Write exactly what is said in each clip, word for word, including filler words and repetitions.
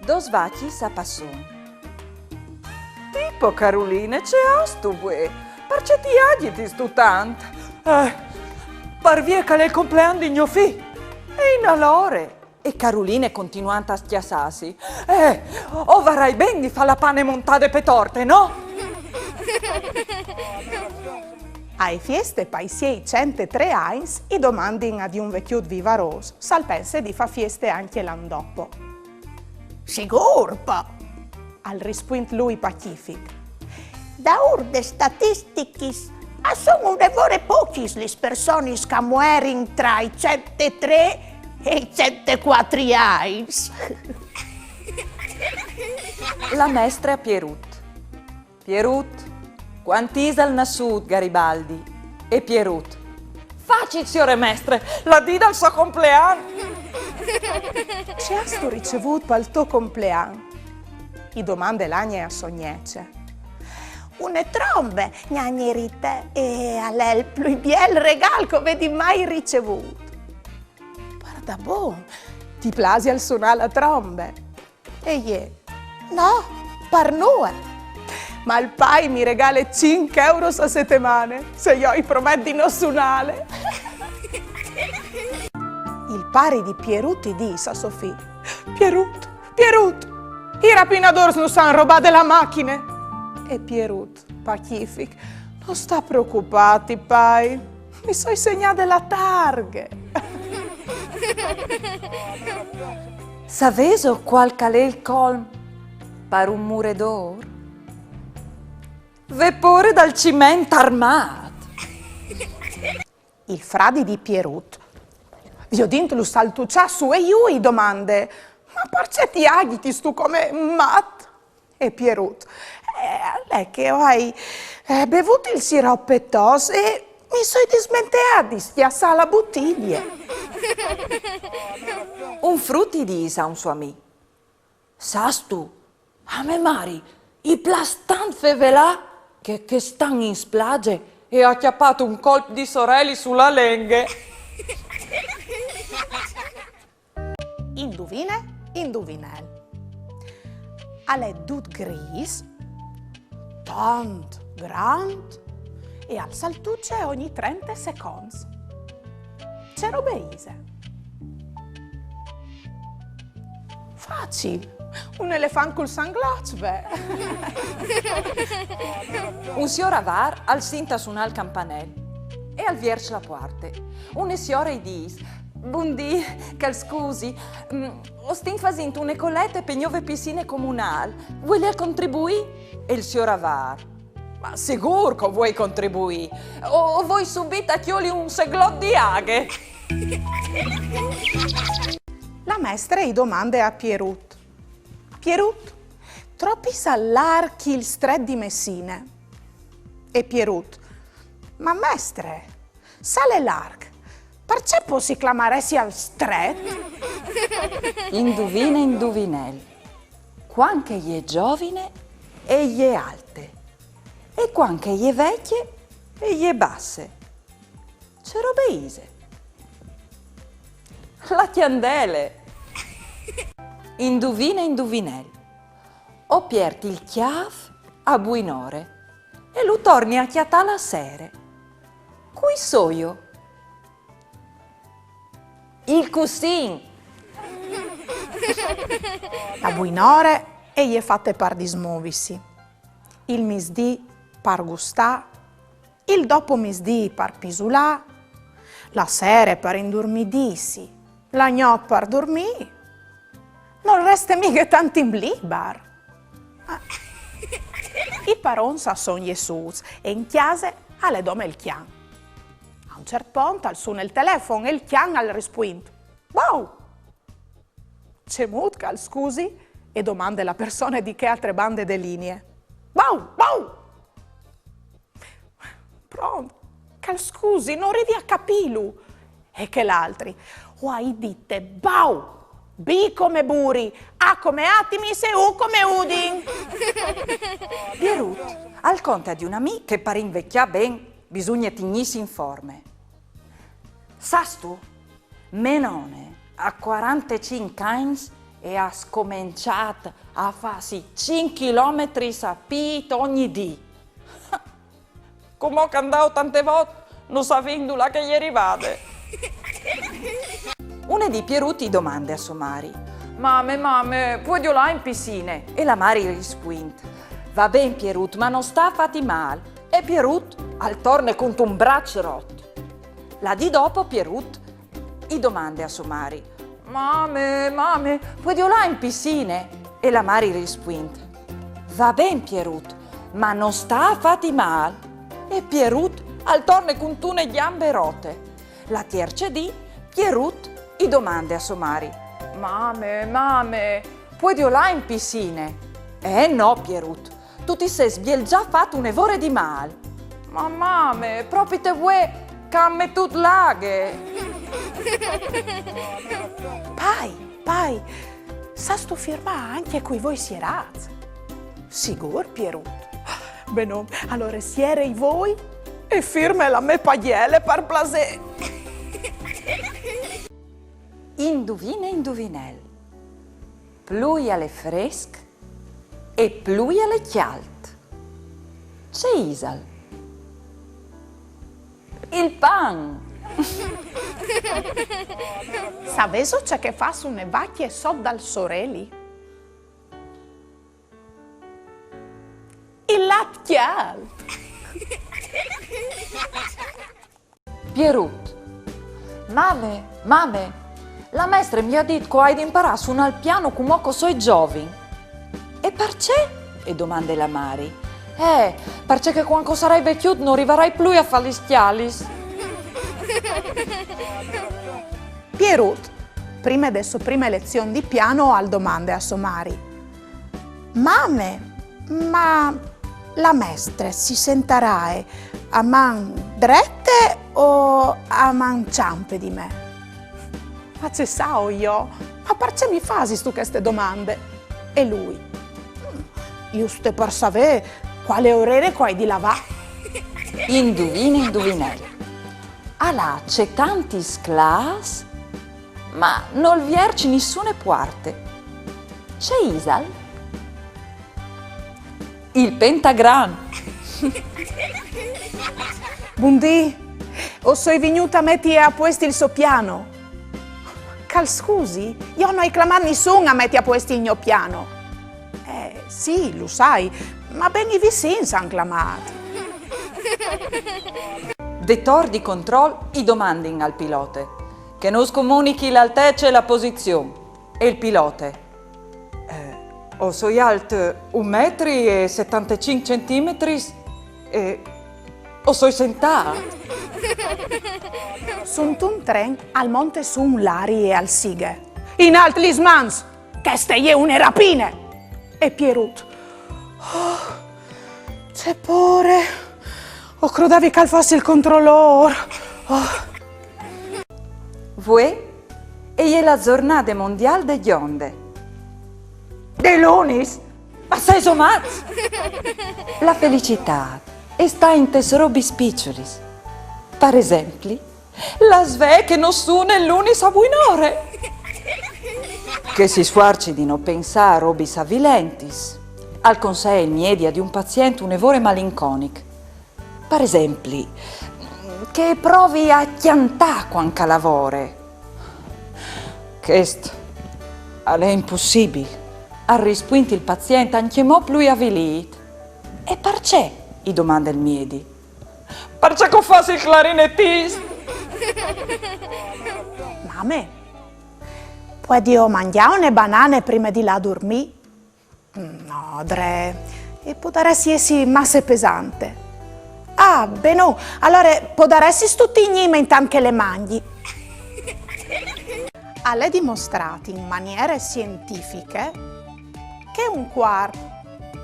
Dôs vacjis a passon. Tipo, Caruline, ce âstu vuê? Parcè ti agjitistu tant? Eh, par vie che al è il complean di gno fi. E inalore? E Caruline continuant a scjassâsi. Eh, o varai ben di fâ la pane montade pe torte, no? Ae fieste pai siei cent e trê agns i domandin a di un vecjut vivarôs s'al pense di fâ fieste ancje l'an dopo. Sigûr po! Al rispuint lui pacific. Daûr des statistichis, a son une vore pocjis lis personis che a muerin tra i cent e trê e i cent e cuatri agns. La mestre a Pierut. Pierut, cuant isal nassût Garibaldi? E Pierut: Facil, siore mestre, la dì dal so complean! Ce âstu ricevût pal to complean? I domande l'agne a sô gnece. Une trombe, gnagne Rite, e al è il plui biel regâl che o vedi mai ricevût. Pardabon, ti plasial sunâ la trombe? E jê: No, par nuie. Ma il pai mi regale cinc euros a setemane, se jo i promet di no sunâle. Il pari di Pierut i dîs a so fi: Pierut, Pierut, i rapinadôrs nus àn robade la machine. E Pierut, pacific: No sta preocupâti, pai, mi soi segnade la targhe. Savêso cuâl che al è il colm par un muredôr? Vê pôre dal ciment armât. Il fradi di Pierut, viodintlu saltuçâ sù e jù, i domande: Ma parcè ti agjitistu come un mat? E Pierut: Eh, al è che o ai, eh, bevût il sirop pe tos e mi soi dismenteât di scjassâ la butilie. Un frut i dîs a un so amì: Sâstu, a mê mari i plâs tant fevelâ che chest an in splaze e à cjapât un colp di soreli su la lenghe. Induvine, induvinel. Al è dut grîs, tant grant, e al saltuce ogni trente seconts. Ce robe ise? Facil. Un elefant cul sangloç, beh. Un siôr avâr al sint a sunâ il campanel e al vierç la puarte. Une siore i dîs: Bundì, che al scusi, mm, o stin fasint une colete pe gnove piscine comunâl. Vuelial contribuî? E il siôr avâr: Ma sigûr che o vuei contribuî. O, o voi subit a cjoli un seglot di aghe. La mestre i domande a Pierut: Pierut, trop isal larc il stret di Messine? E Pierut: Ma mestre, s'al è larc, parcè po si clamaressial stret? Induvine, induvinel. Cuant che e je zovine e je alte, e cuant che e je vecje e je basse. Ce robe ise? La cjandele! Induvine, induvinel. O piert il cjâf a buinore e lu torni a cjatâ la sere. Cui soio? Il cussin! La buinore e je fate par dismovisi, il misdì par gustâ, il dopomisdì par pisulâ, la sere par indurmidîsi, la gnot par durmî. Nol reste mighe tant timp libar. Ah. I parons a son jessûts e in cjase al è dome il cjan. A un ciert pont al sune il telefon e il cjan al rispuint: Bau! Cemût che al scusi? E domande la persone di chê altre bande de linie. Bau, bau! Pront, che al scusi, no rivi a capîlu. E chel altri: O ai dite bau! B come Buri, A come Atimis e U come Udin. Pierut al conte a di un amì che par invecjâ ben bisugne tignîsi in forme. Sâstu, mê none a cuarantecinc agns e à scomençât a fâsi cinc chilometris a pît ogni dì. Cumò che 'nd à otante vot, no savìn dulà che e je rivade. Une dì Pierut i domande a sô mari: «Mame, mame, puedio lâ in pissine?» E la mari i rispuint: «Va ben, Pierut, ma no sta a fâti mâl.» E Pierut al torne cuntun braç rot. La dì dopo Pierut i domande a sô mari: «Mame, mame, puedio lâ in pissine?» E la mari i rispuint: «Va ben, Pierut, ma no sta a fâti mâl.» E Pierut al torne cuntune gjambe rote. La tierce dì Pierut i domande a sô mari: «Mame, mame, puedio lâ in pissine?» «Eh no, Pierut, tu ti sês biel za fat une vore di mâl.» «Ma mame, propit vuê che a àn metût la aghe.» «Pai, pai, sâstu firmâ ancje cui voi sierâts?» «Sigûr, Pierut.» «Benon, alore siere i voi e firme la mê pagjele, par plasê.» Induvine, induvinel. Plui al è fresc e plui al è cjalt. Ce isal? Il pan! Savêso ce che e fâs une vacje sot dal soreli? Il lat cjalt! Pierut: «Mame, mame, la mestre mi à dit che o ai di imparâ a sunâ il piano cumò che o soi zovin.» «E parcè?» e domande la mari. «Eh, parcè che cuant che o sarai vecjut no rivarai plui a fâ lis scjalis.» Pierut, prime de sô prime lezion di piano, al domande a sô mari: «Mame, ma la mestre si sentarae a man drete o a man çampe di me?» «Ma ce sao jo, ma parcè mi fasistu cheste domande?» E lui: «Mm, juste par savê cuale orere che o ai di lavâ.» Induvine, induvinel. Al à cetantis clâfs, ma nol vierç nissune puarte. Ce isal? Il pentagram! «Bundì, o soi vignût a meti a puest il so piano.» «Che al scusi, jo no ai clamât nissun a meti a puest il gno piano.» «Eh, sì, lu sai, ma ben i vicins a àn clamât.» De tor di control i domandin al pilote che nus comunichi la altece e la posizion. E il pilote: «Eh, o soi alt un metri e setantecinc centimetris e o soi sentât.» Suntun tren al monte sù un lari e al sighe: «In alt lis mans! Cheste e je une rapine!» E Pierut: «Oh, ce pôre! O crodavi che al fos il controlôr.» Oh. Vuê e je la zornade mondiâl de gjonde. De lunis? Ma sêso mats? La felicitât e sta intes robis piçulis. Par esempli, la svee che no sune il lunis a buinore. Che si sfuarci di no pensâ a robis avilentis. Al consee il miedi a di un pazient une vore malinconic. Par esempli, che e provi a cjantâ cuant che al lavore. Chest al è impussibil, al rispuint il pazient ancjemò plui avilît. E parcè? I domande il miedi. Parcè che o fâs il clarinetist. Mame, puedio mangjâ une banane prime di lâ a durmî? No, Dre, e podarès jessi masse pesante. Ah, benon, alore podaressistu tignîme intant che le mangji. Al è dimostrât in maniere sientifiche che un cuarp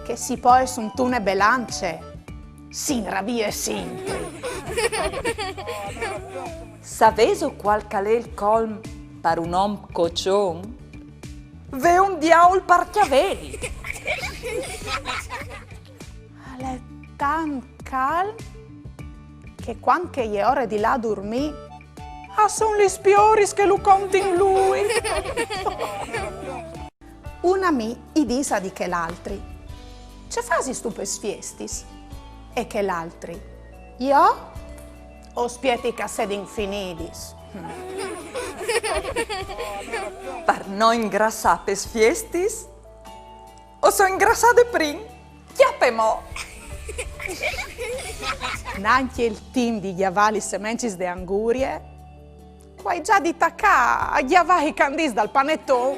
che si poie suntune belance si inrabie simpri. Savêso cuâl che al è il colm par un om cocjon? Vê un diaul par cjavei. Al è tant calm che cuant che e je ore di lâ a durmî, a son lis pioris che lu contin lui. Un amì i dîs a di chel altri: «Ce fasistu pes fiestis?» E chel altri: «Jo? O spieti che a sedin finidis.» Par no ingrassâ pes fiestis, o soi ingrassade prin. Cjape mo! Nancje il timp di gjavâ lis semencis de angurie, che o ai za di tacâ a gjavâ i candîts dal paneton.